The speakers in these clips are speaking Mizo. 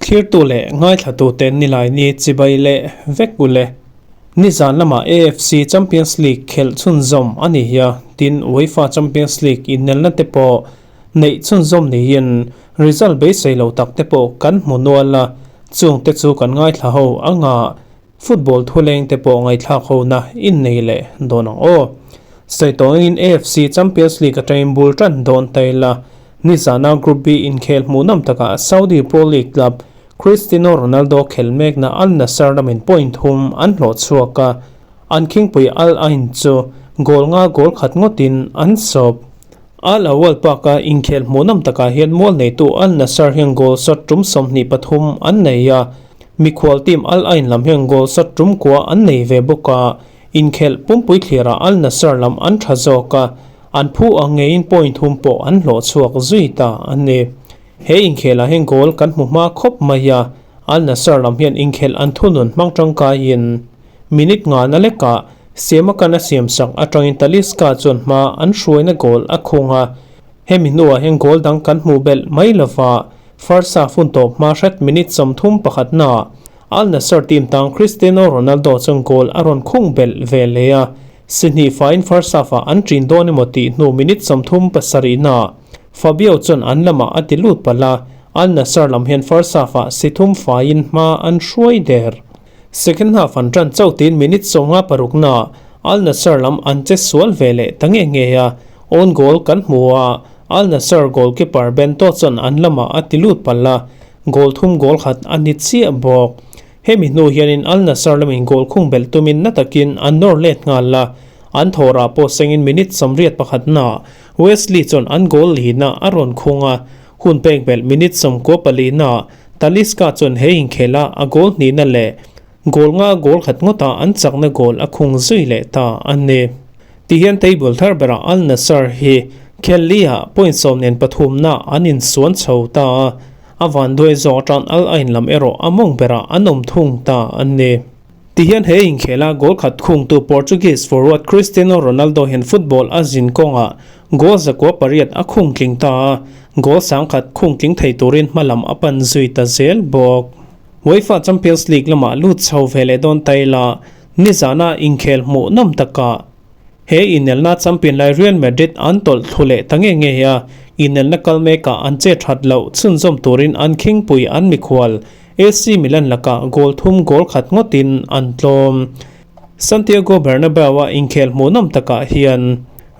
Thlirtu leh ngaithlatute Nilaini chibai leh vek u le. Nizan lamah AFC Champions League khelh chhunzawm a ni hi a, tin UEFA Champions League innelna te pawh neih chhunzawm niin result beisei lo tak te pawh kan hmu nual a, chung te chu kan ngaithla ho anga Football thuleng te pawh ngaihthlak hona in nei leh dawn ang aw. Sawi tawngin AFC Champions League atangin bul tan dawn ta ila, nizana Group B inkhel hmuhnawm takah Saudi Pro League club Cristiano Ronaldo khel mekna Al Nassr lamin point thum an hlawh chhuak a, an khingpui Al Ain chu goal nga goal khat ngawtin an sawp. Al Awwal Park-a inkhel hmuhnawm takah hian mual neitu Al Nassr hian goal shot tum 23 an nei a, mikhual team Al Ain lam hian goal shot tum kua an nei ve bawk a, inkhelh pumpui thlirah Al Nassr lam an tha zawk a, an phu ang ngeiin point thum pawh an hlawh chhuak zui ta a ni. He inkhelah hian goal kan hmu hma khawp mai a, Al Nassr lam hian inkhelh an thunun hmang tangkaiin Minute ngana lekah Siamakan a siamsak atangin Talisca chuan hma an hruaina goal a khung a, hemi hnuah hian goal dang kan hmuh belh mai lova, first half hun tawp hma hret minute 31 naah Al Nassr team tang Cristiano Ronaldo chuan goal a rawn khung belh ve leh a, si hnih faiin first half-ah an ṭin dawn emaw tih hnu minute 37 naah Fabio chuan an lamah a ti lut palh a, Al Nassr lam hian first half-ah si thum faiin hma an hruai der. Second half an ṭan chauh tiin minute 56 naah Al Nassr lam an che sual ve leh ta nge nge a, own goal kan hmu a, Al Nassr goalkeeper Bento chuan an lamah a ti lut palh a, goal thum goal khat a ni chiah bawk. Hemi hnu hianin Al Nassr lamin goal khung belh tumin na takin an nawr let nghal a, an thawhrah pawh sengin minute 81 naah Wesley chuan an goal lihna a rawn khung a, hun pek belh minute 94 naah Talisca chuan he inkhela a goal hnihna leh goal nga goal khat ngawtah an chakna goal a khung zui leh ta a ni. Tihian table thar berah Al Nassr hi Khelli-ah point sawm nen pathumna an insuan chho ta a, a vanduai zawk atan Al Ain lam erawh a mawng berah an awm thung ta a ni. Tihian he inkhela goal khat khungtu Portuguese forward Cristiano Ronaldo hian football a zin kawngah goal 908 a khung tling ta a, goal 10,000 khung tling thei turin hma lam a pan zui ta zel bawk. UEFA Champions League lamah lut chho ve leh dawn ta ila, nizana inkhel hmuhnawm takah he inelna champion lai Real Madrid an tawlh thlu leh ta nge nge a, inelna kal mekah an che that loh chhunzawm turin an khingpui an mikhual AC Milan lakah goal thum goal khat ngawtin an tlawm. Santiago Bernabeu-a inkhel hmuhnawm takah hian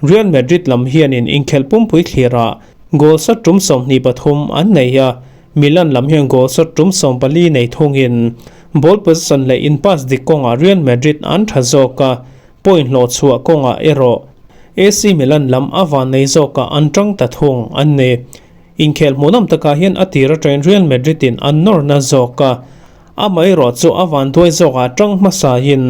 Real Madrid lam hianin inkhel pumpui thlirah goal shot tum 23 an nei a, Milan lam hian goal shot tum 14 nei thungin ball possession leh in pass dik kawngah Real Madrid an tha zawk a, point hlawh chhuah kawngah erawh AC Milan lam a van nei zawkah an tang ta thung an ni. Inkhel hmuhnawm takah hian a tir atangin Real Madrid in an nawrna zawk a, amaherawh chu a vanduai zawkah tang hmasain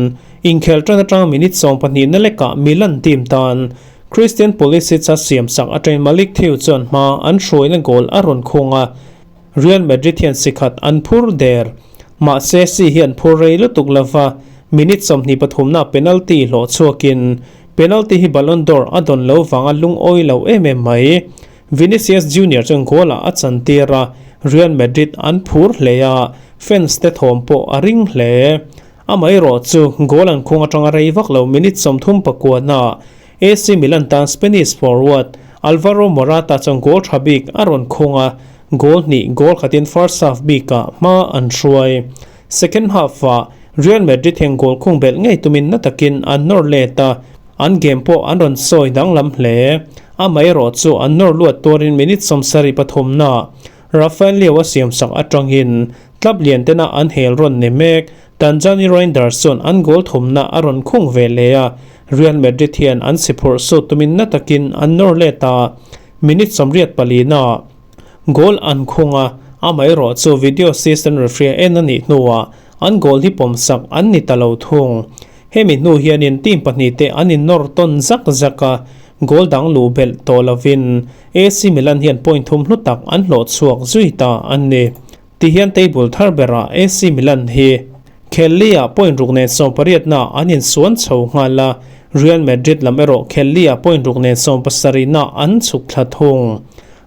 inkhel tan atanga minute 12 na lekah Milan team tan Christian Pulisic a siamsak atangin Malick Thiaw chuan hma an hruaina goal a rawn khung a, Real Madrid hian si khat an phur der. Mahse si hi an phur rei lutuk lova, minute 23 na penalty hlawh chhuakin penalty hi Ballon d'Or a dawn lo vanga lungawi lo em em mai. Vinicius Junior chuan goal-ah a chantir a, Real Madrid an phur hle a, fans te thawm pawh a ring hle. Amaherawh chu goal an khung atanga rei vak lo minute 39 naah AC Milan tan Spanish forward Alvaro Morata chuan goal tha bik a rawn khung a, goal hnih goal khatin first half bikah hma an hruai. Second half-ah Real Madrid hian goal khung belh ngei tumin na takin an nawr let a, An game pawh an rawn sawi danglam hle. Amaherawh chu an nawr luat tuarin minute 73 naah Rafael Leao a siamsak atangin club lian tena an hel rawn ni mek. Tanzani Reinders chuan an goal thumna a rawn khung ve leh a, Real Madrid hian an si phurh sut tumin na takin an nawr let a, minute 84 naah goal an khung a, amaherawh chu video assistant referee en a nih hnuah an goal hi pawmsak an ni ta lo thung. Hemi hnu hianin team pahnih te an innawr tawn zak zak a, goal dang luh belh tawh lovin AC Milan hian point thum hlu tak an hlawh chhuak zui ta a ni. Tihian table thar berah AC Milan hi Khelli-ah point ruk nen 18 na an insuan chho nghal a, Real Madrid lam erawh Khelli-ah point ruk nen 17 na an chhuk thla thung.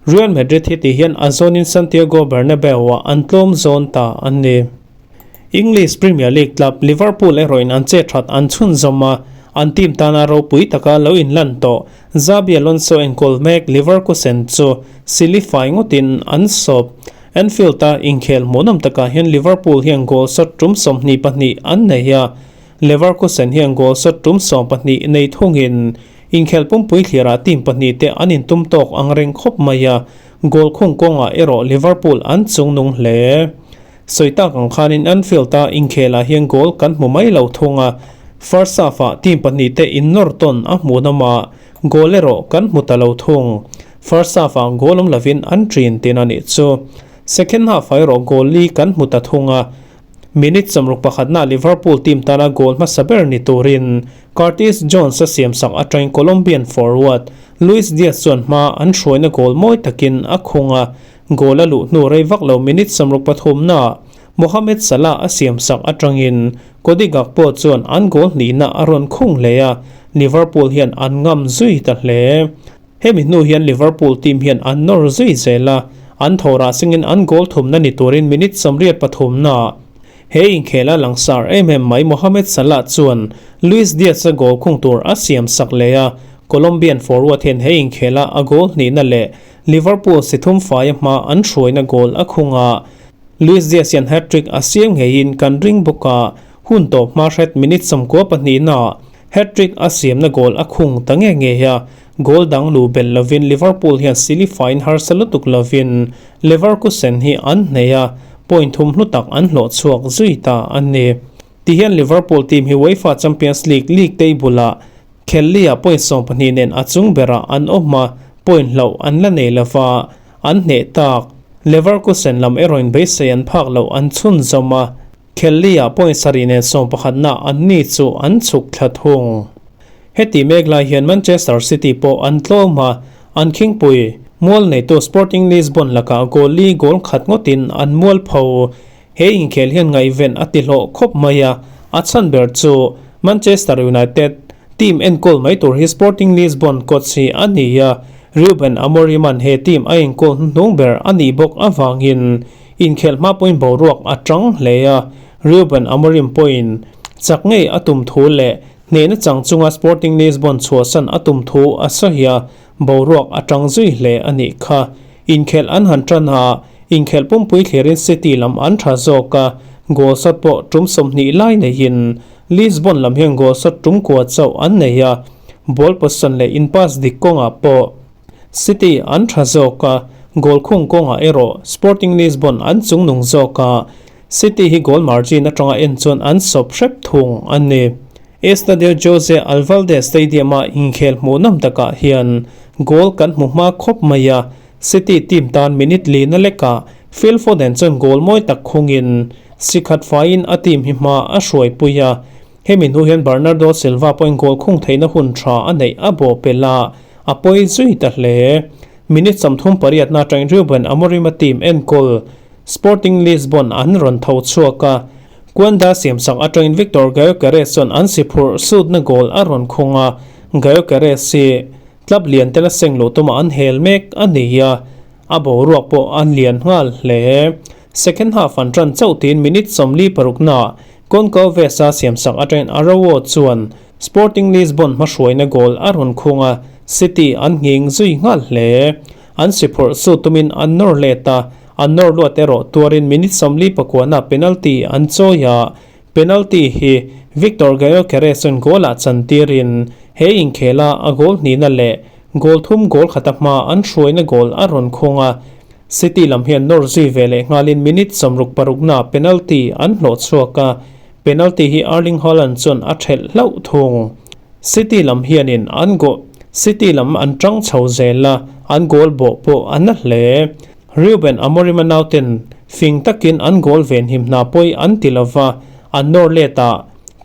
Real Madrid hi ti hian a zawnin Santiago Bernabeu-ah an tlawm zawn ta a ni. English Premier League club Liverpool erawhin an che that an chhunzawm a, an team tana ropui taka lo inlan tawh Xabi Alonso enkawl mek Leverkusen chu sili fai ngawtin an sawp. Anfield-a inkhel hmuhnawm takah hian Liverpool hian goal shot tum 22 an nei a, Leverkusen hian goal shot tum 12 nei thungin inkhel pumpui thlirah team pahnihte an intum tawk ang reng khawp mai a, goal khung kawngah erawh Liverpool an chungnung hle. Sawi tak ang khanin Anfield-a inkhelah hian goal kan hmu mai lo thung a, first half-ah team pahnihte innawr tawn a hmuhnawm a, goal erawh kan hmu ta lo thung. First half-ah goal awm lovin an ṭin tin a nih chu. Second half-ah erawh goal li kan hmu ta thung a, minute 61 na Liverpool team tana goal hmasa ber ni turin Curtis Jones a siamsak atangin Colombian forward Luis Diaz chuan hma an hruaina goal mawi takin a khung a, Goal a luh hnu rei vak lo minute 63 naah Mohamed Salah a siamsak atangin Cody Gakpo chuan an goal hnihna a rawn khung hle a, Liverpool hian an ngam zui ta hle. Hemi hnu hian Liverpool team hian an nawr zui zel a, an thawrah singin an goal thumna ni turin minute 83 naah he inkhel a langsar em em mai Mohamed Salah chuan Luis Diaz-a goal khung tur a siamsak leh a, Colombian forward hian he inkhela a goal hnihna leh Liverpool si thum faia hma an hruaina goal a khung a, Luis Diaz hian hat-trick a siam ngeiin kan ring bawk a, hun tawp hma hret minute 92 naah hat-trick a siamna goal a khung ta nge ngei a, goal dang lu belh lovin Liverpool hian sili faiin harsa lutuk lovin Leverkusen hi an hneh a, point thum hlu tak an hlawh chhuak zui ta a ni. Tihian Liverpool team hi UEFA Champions League league table-ah Khellia point 12 nen a chung berah an awm a, point hlauh an la nei lova, an hneh tak. Leverkusen lam erawhin beisei an phak loh an chhunzawm a, Khellia point 7 nen 11 na an ni chu an chhuk thla thung. Heti mek lai hian Manchester City pawh an tlawm a, an khingpui mual neitu Sporting Lisbon lakah goal li goal khat ngawtin an mual pho. He inkhel hian ngaihven a ti hlawh khawp mai a, a chhan ber chu Manchester United team enkawl mai tur hi Sporting Lisbon coach hi a ni a, Ruben Amorim-a'n he team a enkawl hnuhnung ber a nih bawk avangin inkhel hma pawhin boruak a tang hle a, Ruben Amorim pawhin chak ngei a tum thu leh hnehna chang chunga Sporting Lisbon chhuahsan a tum thu a sawi a, boruak a tang zui hle a nih kha. Inkhelh an han tan a, inkhelh pumpui thlirin City lam an tha zawk a, goal shot pawh tum 20 lai neihin Lisbon lam hian goal shot tum kua chauh an nei a, ball possession leh in pass dik kawngah pawh City an tha zawk a, goal khung kawngah erawh Sporting Lisbon an chungnung zawk a, City hi goal margin atanga en chuan an sawp hrep thung a ni. Estadio Jose Alvalde Stadium-a inkhel hmuhnawm takah hian goal kan hmu hma khawp mai a, City team tan minute lina lekah Phil Foden chuan goal mawi tak khungin si khat faiin a team hi hma a hruaipui a, hemi hnu hian Bernardo Silva pawhin goal khung theihna hun tha a neih a bawhpelh a, a pawi zui ta hle. Minute 38 na atangin Ruben Amorim-a team enkawl Sporting Lisbon an rawn tho chhuak a, Quenda siamsak atangin Viktor Gyokeres chuan an si phurh sutna goal a rawn khung a, Gyokeres hi club lian tel a seng luh tumah an hel mek a ni a, a boruak pawh an lian nghal hle. Second half an tan chauh tiin minute 46 naah Goncalves-a siamsak atangin Araujo chuan Sporting Lisbon hmahruaina goal a rawn khung a, City an nghing zui nghal hle. An si phurh sut tumin an nawr let a, an nawr luat erawh tuarin minute 49 na penalty an chawi a, penalty hi Viktor Gyokeres chuan goal ah chantirin he inkhela a goal hnihna leh goal thum goal khata hma an hruaina goal a rawn khung a, City lam hian nawr zui ve leh nghalin minute 66 na penalty an hlawh chhuak a, penalty hi Erling Haaland chuan a thelh hlauh thung. City lam hianin an goal City lam an tang chho zel a, an goal bawh pawh a na hle. Ruben Amorim-a nauten fing takin an goal venhim hna pawi an ti lova, an nawr let a,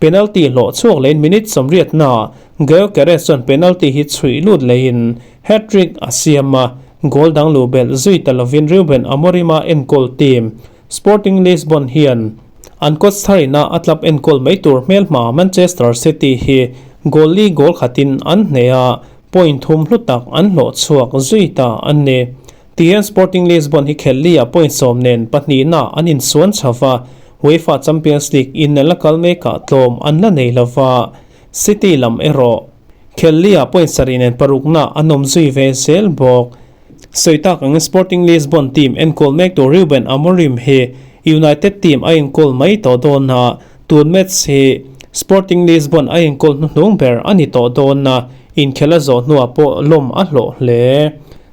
penalty hlawh chhuak lehin minute 80 naah Gyokeres chuan penalty hi chhuih lut lehin hat-trick a siam a, goal dang luh belh zui ta lovin Ruben Amorim-a enkawl team Sporting Lisbon hian an coach tharina a club enkawl mai tur hmelhma Manchester City hi goal li goal khatin an hneh a, point thum hlu tak an hlawh chhuak zui ta a ni. Tihian Sporting Lisbon hi khelh li ah point sawm nen pahnihna an insuan chho va, UEFA Champions League inelna kal mekah tlawm an la nei lo va, City lam erawh khelh li ah point sarih nen parukna an awm zui ve zel bawk. Sawi tak angin Sporting Lisbon team enkawl mektu Ruben Amorim hi United team a enkawl mai tawh dawn a, tun match hi Sporting Lisbon a enkawl hnuhnung ber a ni tawh dawn a, inkhel a zawh hnuah pawh lawm a hlawh hle.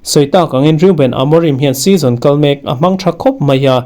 Sawi tak angin Ruben Amorim hian season kal mek a hmang tha khawp mai a,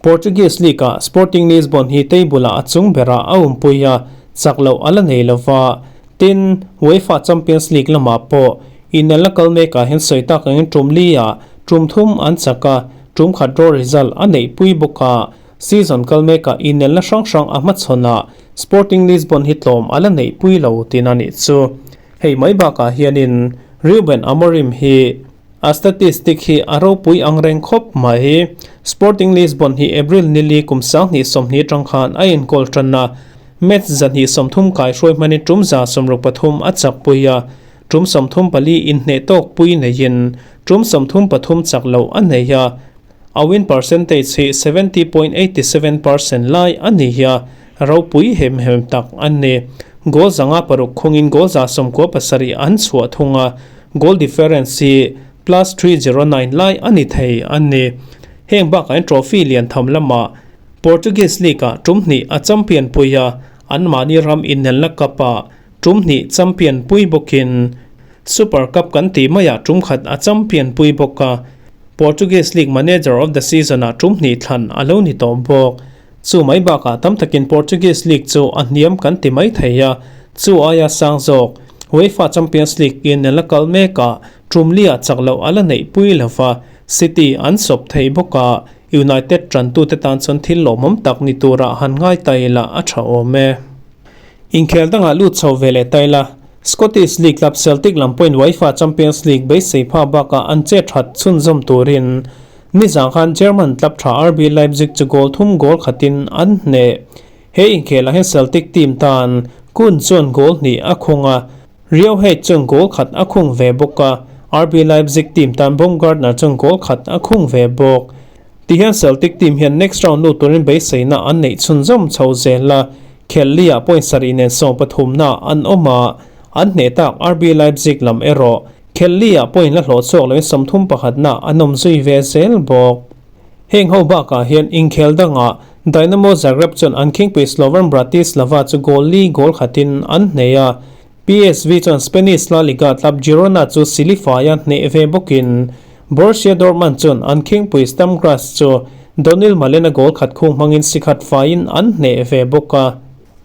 Portuguese League-ah Sporting Lisbon hi table-ah a chung berah a awmpui a, chak loh a la nei lo va. Tin, UEFA Champions League lamah pawh inelna kal mekah hian sawi tak angin tum li-ah tum thum an chak a, tum khat draw result a neihpui bawk a. Season kal mekah inelna hrang hrang a hmachhawnah Sporting Lisbon hi tlawm a la neihpui lo tin a nih chu. Hei mai bakah hianin Ruben Amorim hi A statistic hi a ropui ang reng khawp mai. Sporting Lisbon hi April nili kum 2020 atang khan a inkawl tan a, match 230 kai hruai hmanin tum 163 a chakpui a, tum 34 inhneh tawk pui neiin tum 33 chak loh a nei a. A win percentage hi 70.87% lai a ni a, ropui hem hem tak a ni. Goal 506 khungin goal 97 an chhuah thung a, goal difference hi plus 309 lai a ni thei a ni. Heng bakah hian trophy lian tham lamah Portuguese League-ah tum hnih a champion pui a, anmahni ram inelna cup-ah tum hnih champion pui bawkin Super Cup kan tih maiah tum khat a champion pui bawk a, Portuguese League Manager of the Season-ah tum hnih thlan a lo ni tawh bawk. Chu mai bakah tam takin Portuguese League chu a hniam kan ti mai thei a, chu aia sang zawk UEFA Champions League inelna kal mekah tum lia chak loh a la neih pui lo va, City an sawp thei bawk a, United tantute tan chuan thil lawmawm tak ni turah han ngai ta ila a tha awm e. Inkhel dangah lut chho ve leh ta ila, Scottish League club Celtic lam pawhin UEFA Champions League beisei pha bakah an che that chhunzawm turin nizang khan German club tha RB Leipzig chu goal thum goal khatin an hneh. He inkhelah hian Celtic team tan Kun chuan goal hnih a khung a, Riohei chuan goal khat a khung ve bawk a, RB Leipzig team tan Baumgartner chuan goal khat a khung ve bawk. Tihian Celtic team hian next round lut turin beiseina an neih chhunzawm chho zel a, khelh liah point sarih nen 13na an awm a, an hneh tak RB Leipzig lam erawh khelh liah point la hlawh chhuak loin 31na an awm zui ve zel bawk. Heng ho bakah hian inkhel dangah Dynamo Zagreb chuan an khingpui Slovan Bratislava chu goal li goal khatin an hneh a, PSV chuan Spanish La Liga club Girona chu Silifaia hneh ve bawkin Borussia Dortmund chuan an khingpui Sturm Graz chu Donyell Malen-a goal khat khung hmangin si khat faiin an hneh ve bawk a.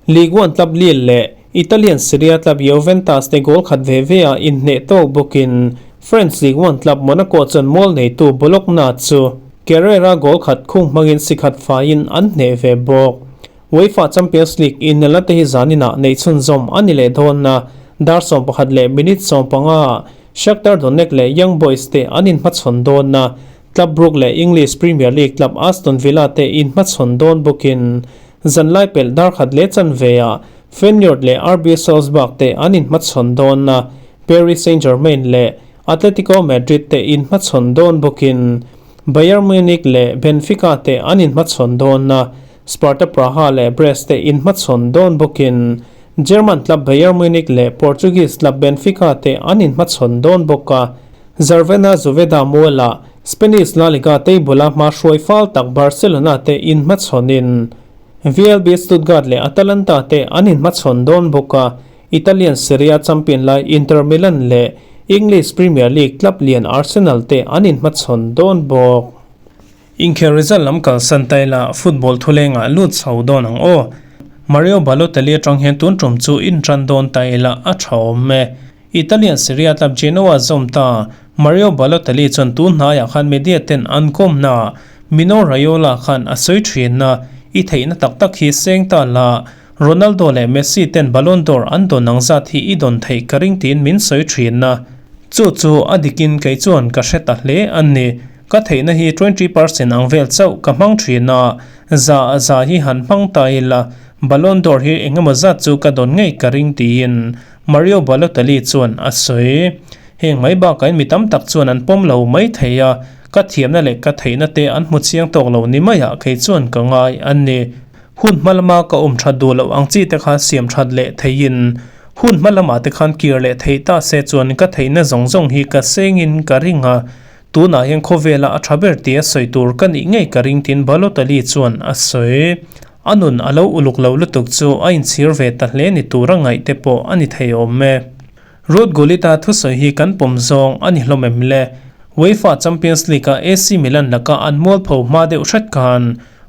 Ligue 1 club Lille leh Italian Serie A club Juventus te goal khat ve ve a inhneh tawk bawkin French Ligue 1 club Monaco chuan mual neitu Bologna chu Carrera goal khat khung hmangin si khat faiin an hneh ve bawk. UEFA Champions League inelna te hi zaninah neih chhunzawm a ni leh dawn a, dar 11 leh minute 15 ah Shakhtar Donetsk leh Young Boys te an inhmachhawn dawn a, Club Brugge leh English Premier League club Aston Villa te inhmachhawn dawn bawkin zanlai pelh dar khat leh chanve ah Feyenoord leh RB Salzburg te an inhmachhawn dawn a, Paris Saint-Germain leh Atletico Madrid te inhmachhawn dawn bawkin Bayern Munich leh Benfica te an inhmachhawn dawn a, Sparta Praha leh Brest te inhmachhawn dawn bawkin German club Bayern Munich leh Portuguese club Benfica te an inhmachhawn dawn bawk a. Crvena Zvezda mualah Spanish La Liga table-a hma hruai fal tak Barcelona te inhmachhawnin VfB Stuttgart leh Atalanta te an inhmachhawn dawn bawk a. Italian Serie A champion lai Inter Milan leh English Premier League club lian Arsenal te an inhmachhawn dawn bawk. Inkhel result lam kalsan ta ila football thulengah lut chho dawn ang aw. Mario Balotelli atang hian tun tum chu intan dawn ta ila a tha awm e. Italian Serie A club Genoa zawm ta Mario Balotelli chuan tun hnaiah khan media ten an kawmna Mino Raiola khan a sawi thin a, i theihna tak tak hi seng ta la, Ronaldo leh Messi ten Ballon d'Or an dawn ang zat hi i dawn theih ka ring tiin min sawi thin a. Chu chu a dikin kei chuan ka hre ta hle a ni. Ka theihna hi 20% ang vel chauh ka hmang thin a, za a za hi han hmang ta ila, Ballon d'Or hi engemaw zat chu ka dawn ngei ka ring tiin Mario Balotelli chuan a sawi. Heng mai bakain mi tam tak chuan an pawm lo mai thei a, ka thiamna leh ka theihna te an hmu chiang tawk lo ni maiah kei chuan ka ngai a ni. Hun hma lama ka awm that duh loh ang chi te kha siam that leh theiin hun hma lamah te khan kir leh theih ta se chuan ka theihna zawng zawng hi ka sengin ka ring a, tunah hian khawvela a tha ber tia sawi tur ka nih ngei ka ring tiin Balotelli chuan a sawi. A nun a lo uluk lo lutuk chu a inchhir ve ta hle ni tura ngaih te pawh a ni thei awm e. Ruud Gullit-a thusawi hi kan pawm zawng a ni hlawm em le? UEFA Champions League-a AC Milan laka an mualpho hma deuh hret khan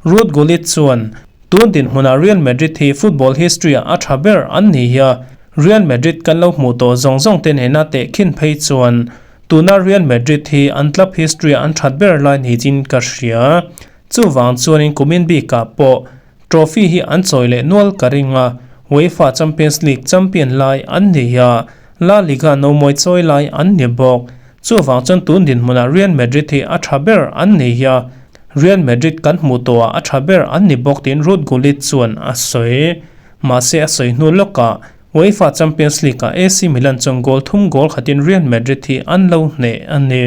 Ruud Gullit chuan tun dinhmunah Real Madrid hi football history-ah a tha ber an ni a, Real Madrid kan lo hmuh tawh zawng zawng te nena tehkhin phei chuan tuna Real Madrid hi an club history-ah an that ber lai niin ka hria. Chuvang chuanin kumin bikah pawh Trophy hi an chawi leh nual ka ring a, UEFA Champions League champion lai an ni a, La Liga nomawi chawi lai an ni bawk. Chuvang chuan tun dinhmunah Real Madrid hi a tha ber an ni a, Real Madrid kan hmuh tawhah a tha ber an ni bawk tiin Ruud Gullit chuan a sawi. Mahse a sawi hnu lawkah UEFA Champions League-ah AC Milan chuan goal thum goal khatin Real Madrid hi an lo hneh a ni.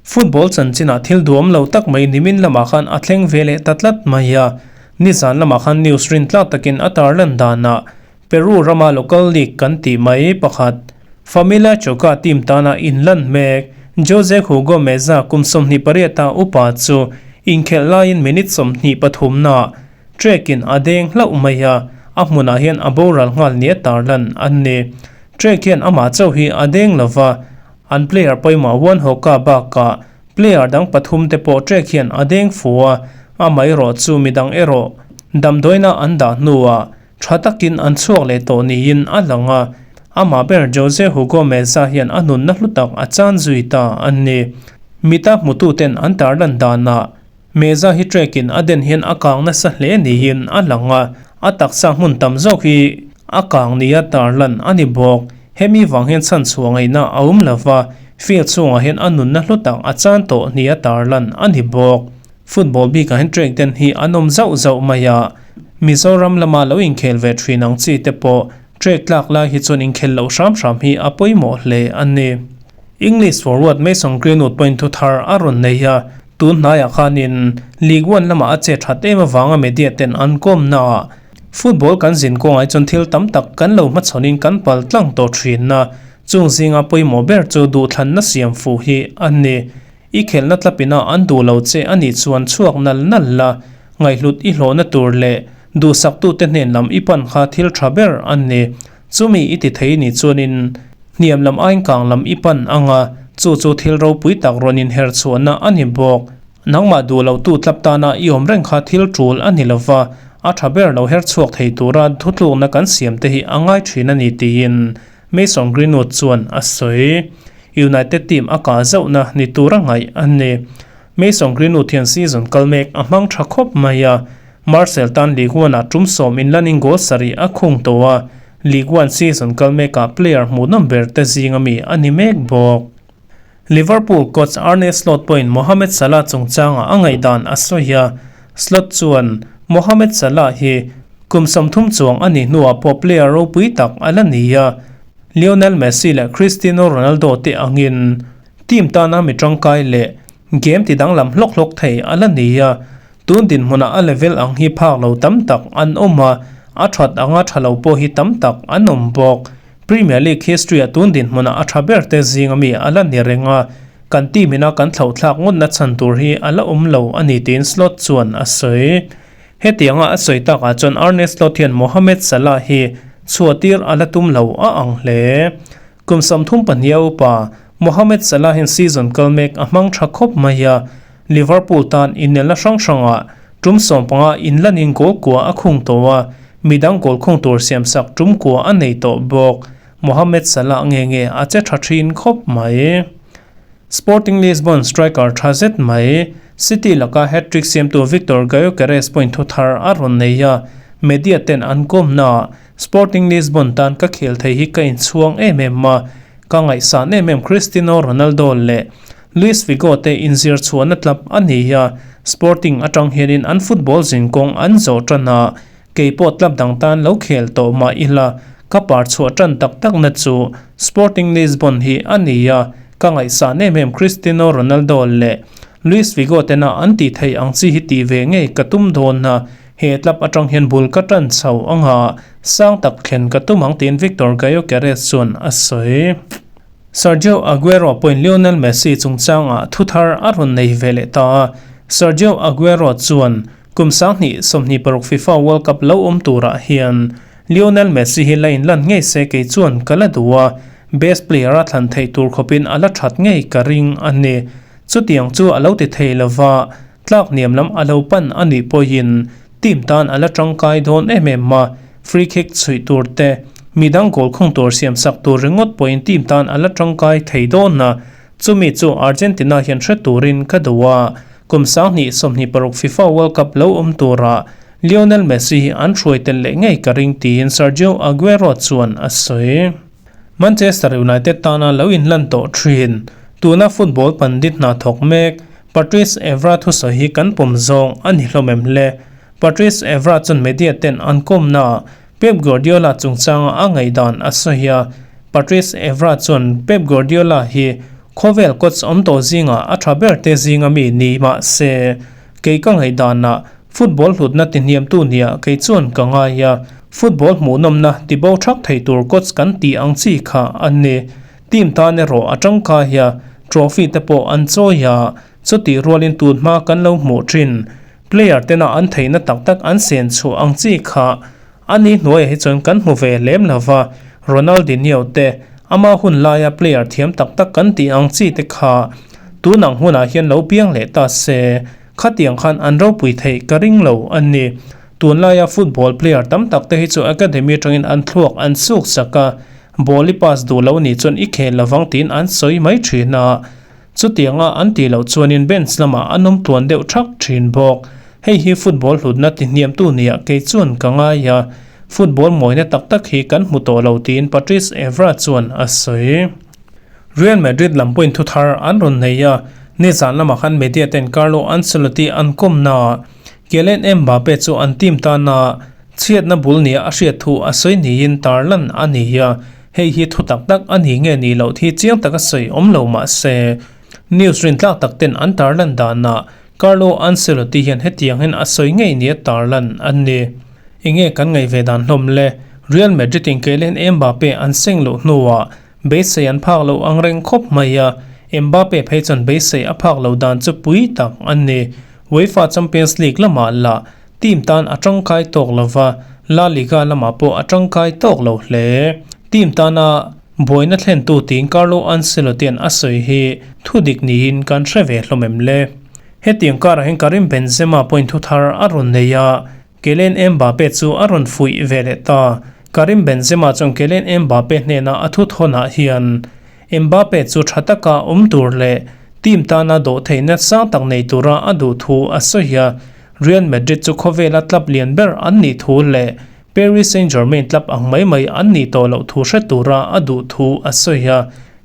Football chanchinah thil duam lo tak mai nimin lamah khan a thleng ve leh ta tlat mai a, nizan lamah khan news rin tlak takin a tarlan danah Peru rama local league kan tih mai pakhat Familia Choca team tana inlan mek Jose Hugo Meza kum 28 a upa chu inkhelh laiin minute 23 naah track-in a deng hlauh mai a, a hmunah hian a boral nghal nia tarlan a ni. Track hian amah chauh hi a deng lova, An player pawimawh Juan Hoka bakah player dang pathum te pawh track hian a deng fu a, amaherawh chu midang erawh damdawiina an dah hnuah tha takin an chhuak leh tawh niin a lang a, amah ber Jose Hugo Meza hian a nunna hlu tak a chan zui ta a ni. Mita hmututen an tarlan danah Meza hi track in a den hian a kang nasa hle niin a lang a, a taksa hmun tam zawk hi a kang nia tarlan a ni bawk. Hemi vang hian chhanchhuah ngaihna a awm lo va, field chhungah hian a nunna hlu tak a chan tawh nia tarlan a ni bawk. Football bikah hian track den hi an awm zauh zauh mai a, Mizoram lama lo inkhel ve thin ang chi te pawh track tlak lai hi chuan inkhel loh hram hram hi a pawimawh hle a ni. English forward Mason Greenwood pawhin thu thar a rawn nei a, tun hnaiah khanin League One lamah a che that em avanga media ten an kawmna ah football kan zin kawngah hi chuan thil tam tak kan lo hmachhawnin kan pal tlang tawh thin a, chung zinga pawimawh ber chu duhthlanna siam fuh hi a ni. I khelhna tlapina an duh lo che a nih chuan chhuak nal nal la, ngaihhlut i hlawhna tur leh duhsaktute hnen lam i pan kha thil tha ber a ni. Chumi i ti thei nih chuanin hniam lam aiin kang lam i pan ang a, chu chu thil ropui tak rawn inher chhuahna a ni bawk. Nangmah duh lotu tlap tana i awm reng kha thil tul a ni lova, a tha ber lo her chhuak thei tura thutlukna kan siam te hi a ngai thin a ni tiin Mason Greenwood chuan a sawi. United team a kah zauhna ni tura ngaih a ni. Mason Greenwood hian season kal mek a hmang tha khawp mai a, Marseille tan Ligue 1 ah tum sawm inlanin goal sarih a khung tawh a, Ligue 1 season kal mekah player hmuhnawm ber te zinga mi a ni mek bawk. Liverpool coach Arne Slot pawhin Mohamed Salah chungchangah a ngaihdan a sawi a, Slot chuan Mohamed Salah hi kum 30 chuang a nih hnuah pawh player ropui tak a la ni a, Lionel Messi leh Cristiano Ronaldo te angin team tana mi tangkai leh game ti danglam hlawk hlawk thei a la ni a, Tun dinhmunah a level ang hi phak lo tam tak an awm a, a that anga tha lo pawh hi tam tak an awm bawk. Premier League history-ah tun dinhmunah a tha ber te zinga mi a la ni reng a, kan team ina kan thlauhthlak ngawtna chhan tur hi a la awm lo a ni tiin Slot chuan a sawi. Hetianga a sawi takah chuan Arne Slot hian Mohamed Salah hi chhuahtir a la tum lo a ang hle. Kum 32 a upa Mohamed Salah hian season kal mek a hmang tha khawp mai a, Liverpool tan inelna hrang hrangah tum 15 inlanin goal kua a khung tawh a, midang goal khung tur siamsak tum kua a nei tawh bawk. Mohamed Salah nge nge a che tha thin khawp mai. Sporting Lisbon striker tha zet mai, City laka hat-trick siamtu Viktor Gyokeres pawhin thu thar a rawn nei a, media ten an kawmnaah Sporting Lisbon tan ka khel thei hi ka inchhuang em em a, ka ngaihsan em em Cristiano Ronaldo leh Luis Figo te inzir chhuahna tlap a ni a, Sporting atang hianin an football zinkawng an zawh tan a, kei pawh tlap dang tan lo khel tawh mah ila. Ka par chhuah tan tak takna chu Sporting Lisbon hi a ni a, ka ngaihsan em em Cristiano Ronaldo leh Luis Figo tena an tih theih ang chi hi tih ve ngei ka tum dawn a, he club atang hian bul ka tan chho anga sang tak thlen ka tum ang tiin Victor Gyokeres chuan a sawi. Sergio Aguero pawhin Lionel Messi chungchangah thuthar a rawn nei ve leh ta a, Sergio Aguero chuan Kum 2026 FIFA World Cup lo awm turah hian Lionel Messi hi la inlan ngei se kei chuan ka la duh a, best player a thlan theih tur khawpin a la that ngei ka ring a ni. Chutiang chu a lo ti thei lova, tlak hniam lam a lo pan a nih pawhin team tan a la tangkai dawn em em a, free kick chhuih tur te, midang goal khung tur siamsak tur ringawt pawhin team tan a la tangkai thei dawn a, Chumi chu Argentina hian hre turin ka duh a, kum 2026 FIFA World Cup lo awm turah Lionel Messi hi an hruai tel leh ngei ka ring tiin Sergio Aguero chuan a sawi. Manchester United tana lo inlan tawh thin, tuna football pandit hna thawk mek Patrice Evra thusawi hi kan pawm zawng a ni hlawm em le? Patrice Evra chuan media ten an kawmnaah Pep Guardiola chungchanga a ngaihdan a sawi a, Patrice Evra chuan Pep Guardiola hi khawvel coach awm tawh zingah a tha ber te zinga mi ni mah se, kei ka ngaihdanah football hlutna tihniamtu nia kei chuan ka ngai a, football hmuhnawmna tibo thak thei tur coach kan tih ang chi kha a ni. Team tan erawh a tangkai a, trophy te pawh an chawi a, chutih rualin tun hma kan lo hmuh thin. Player tena an theihna tak tak an sen chhuah ang chi kha a ni hnuaiah hi chuan kan hmu ve lem lo va, Ronaldinho te, ama hun laia player thiam tak tak kan tih ang chi te kha tun ang hunah hian lo piang leh ta se, khatiang khan an ropui theih ka ring lo a ni. Tunlaia football player tam tak te hi chu academy atangin an thluak an suk sak a, ball i pass duh lo nih chuan i khel lovang tiin an sawi mai thin a. Chutianga an tih loh chuanin bench lamah an awm tluan deuh thak thin bawk. Hei hi football hlutna tihniamtu nia kei chuan ka ngai a, football mawina tak tak hi kan hmu tawh lo tiin Patrice Evra chuan a sawi. Real Madrid lam pawhin thuthar an rawn nei a, nizan lamah khan media ten Carlo Ancelotti an kawmnaah Kylian Mbappe chu an team tana Chhiatna bul nia a hriat thu a sawi niin tarlan a ni a, hei hi thu tak tak a ni nge ni loh thi chiang taka sawi awm lo mah se, news rintlak tak ten an tarlan danah Carlo Ancelotti hian hetiang hian a sawi ngei nia tarlan a ni. Enge kan ngaih ve dan hlawm le? Real Madrid in Kylian Mbappe an seng loh hnuah beisei an phak loh ang reng khawp mai a, Mbappe phei chuan beisei a phak loh dan chu pui tak a ni. UEFA Champions League lamah lah Team tan a tangkai tawk lo va, La Liga lamah pawh a tangkai tawk lo hle. Team tana buaina thlentu tiin Carlo Ancelotti-a'n a sawi hi thudik niin kan hre ve hlawm em le? Hetiang karah hian Karim Benzema pawhin thuthar a rawn nei a, Kylian Mbappe chu a rawn fuih ve leh ta. Karim Benzema chuan Kylian Mbappe hnena a thuthawnah hian Mbappe chu tha taka awm tur leh team tana dawhtheihna sang tak nei tura a duh thu a sawi a, Real Madrid chu khawvela club lian ber an nih thu leh Paris Saint-Germain club ang mai mai an nih tawh loh thu hre tura a duh thu a sawi a.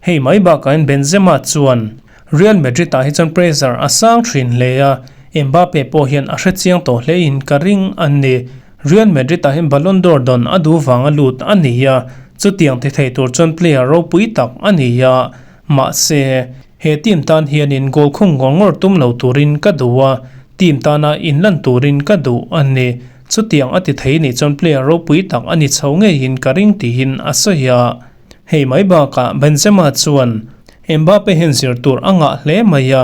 Hei mai bakahin Benzema chuan Real Madrid ah hi chuan pressure a sang thin hle a, Mbappe pawh hian a hre chiang tawh hlein ka ring a ni. Real Madrid ah hian Ballon d'Or dawn a duh vanga lut a ni a, chutiang ti thei tur chuan player ropui tak a ni a. Mahse, he team tan hianin goal khung ngawr ngawr tum lo turin ka duh a, team tana inlan turin ka duh a ni. Chutiang a ti thei nih chuan player ropui tak a ni chho ngeiin ka ring tiin a sawi a. Hei mai bakah Benzema chuan Mbappe hian zir tur a ngah hle mai a,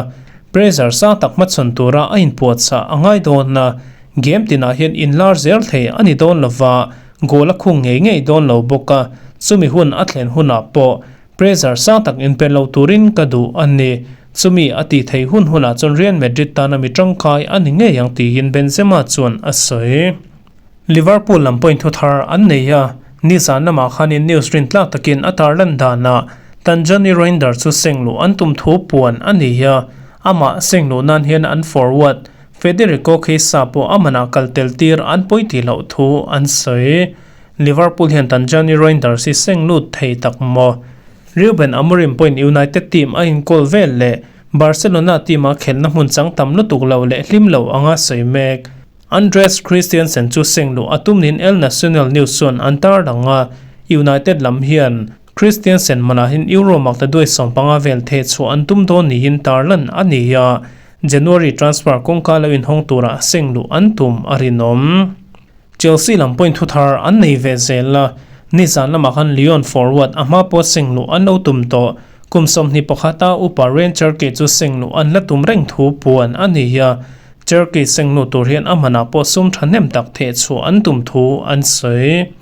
pressure sang tak hmachhawn tura a inpuahchah a ngai dawn a, game tinah hian inlar zel thei a ni dawn lova, goal a khung ngei ngei dawn lo bawk a, chumi hun a thlen hunah pawh Pressure sang tak inpe lo turin ka duh a ni. Chumi a tih theih hun hunah chuan Real Madrid tana mi tangkai a ni ngei ang tiin Benzema chuan a sawi. Liverpool lam pawhin thu thar an nei a, nizan lamah khanin news rintlak takin a tarlan danah Tanjani Reijnders chu sengluh an tum thu puan a ni a, amah sengluh nan hian an forward Federico Chiesa pawh a manah kal tel tir an pawi tih loh thu an sawi. Liverpool hian Tanjani Reijnders hi seng lut thei tak maw? Ruben Amorim pawhin United team a inkawl vel leh Barcelona team a khelhna hmun chang tam lutuk lo leh hlim lo anga sawi mek. Andreas Christensen chu seng luh a tum niin El Nacional News chuan an tarlang a. United lam hian Christiansen manah hian Euro makta duai 15 vel theh chhuah an tum dawn niin tarlan a ni a, January transfer kawngka lo inhawng tura seng luh an tum a rinawm. Chelsea lam pawhin thu thar an nei ve zel a, nizan lamah khan Lyon forward a hma pawh seng luh an lo tum tawh. Kum 21 a upa Ryan Cherki chu seng luh an la tum reng thu puan a ni a, Cherki seng luh tur hian a hmanah pawh sum thahnem tak theh chhuah an tum thu an sawi.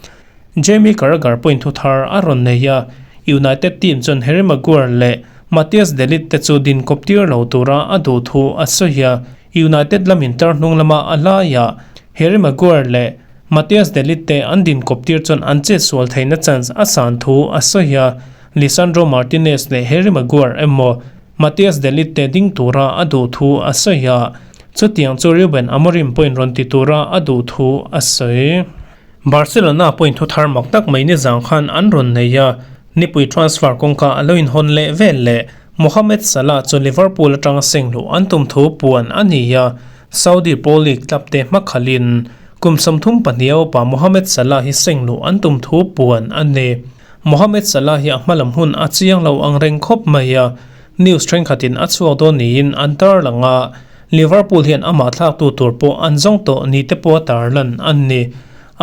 Jamie Carragher pawhin thu thar a rawn nei a, United team chuan Harry Maguire leh Matthias de Ligt te chu din kawp tir lo tura a duh thu a sawi a, United lamin tar hnung lama a laiah Harry Maguire leh Matthias de Ligt te an din kawp tir chuan an chet sual theihna chance a san thu a sawi a, Lisandro Martinez leh Harry Maguire emaw Matthias de Ligt te ding tura a duh thu a sawi a, chutiang chu Ruben Amorim pawhin rawn ti tura a duh thu a sawi. Barcelona pawhin thu thar mak tak mai nizang khan an rawn nei a, nipui transfer kawngka a lo inhawn leh vel leh Mohamed Salah chu Liverpool atanga seng luh an tum thu puan a ni a, Saudi Pro League club te hmakhalhin kum 32 a upa Mohamed Salah hi seng luh an tum thu puan a ni. Mohamed Salah hi a hmalam hun a chiang lo ang reng khawp mai a, news thenkhatin a chhuak dawn niin an tarlang a, Liverpool hian amah thlaktu tur pawh an zawng tawh ni te pawh a tarlan an ni.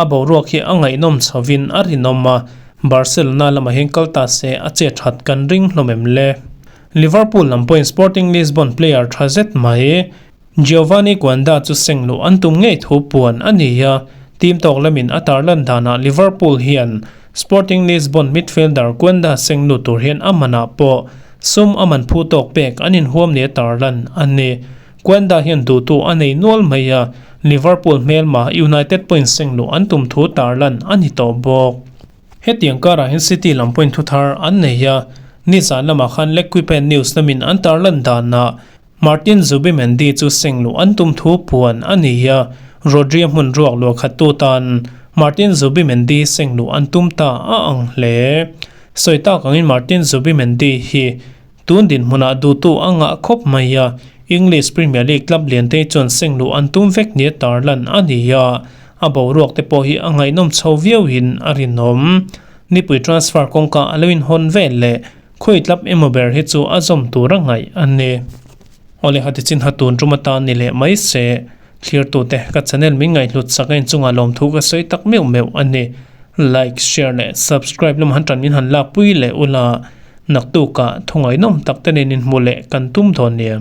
A boruak hi a ngaihnawm chhovin a rinawm a, Barcelona lamah hian kal ta se a che that kan ring hlawm em le? Liverpool lam pawhin Sporting Lisbon player tha zet mai Giovanni Quenda chu seng luh an tum ngei thu puan a ni a, team tawk lamin a tarlan danah Liverpool hian Sporting Lisbon midfielder Quenda seng lut tur hian a manah pawh sum a man phu tawk pek an inhuam nia tarlan a ni. Quenda hian duhtu a nei nual mai a, Liverpool hmelma United pawhin seng luh an tum thu tarlan a ni tawh bawk. Hetiang karah hian City lam pawhin thu thar an nei a, nizan lamah khan L'Equipe News lamin an tarlan danah Martin Zubimendi chu seng luh an tum thu puan a ni a, Rodri-a hmun ruak luah khattu tan Martin Zubimendi seng luh an tum ta a ang hle. Sawi tak angin Martin Zubimendi hi tun dinhmunah duhtu a ngah khawp mai a, English Premier League club lian te chuan seng luh an tum vek nia tarlan a ni a, a boruak te pawh hi a ngaihnawm chho viauin a rinawm. Nipui transfer kawngka a lo inhawn vel leh Khawi tlap emaw ber hi chu a zawm tur a ngaih a ni. Awle hati chin ha tun tum atan ni leh mai se, thlirtute ka channel min ngaihhlut sak a inchungah lawmthu ka sawi tak meuh meuh a ni. Like, share leh subscribe lam han tan min han lakpui leh ula, naktukah thungainawm tak te nen inhmu leh kan tum dawn nia.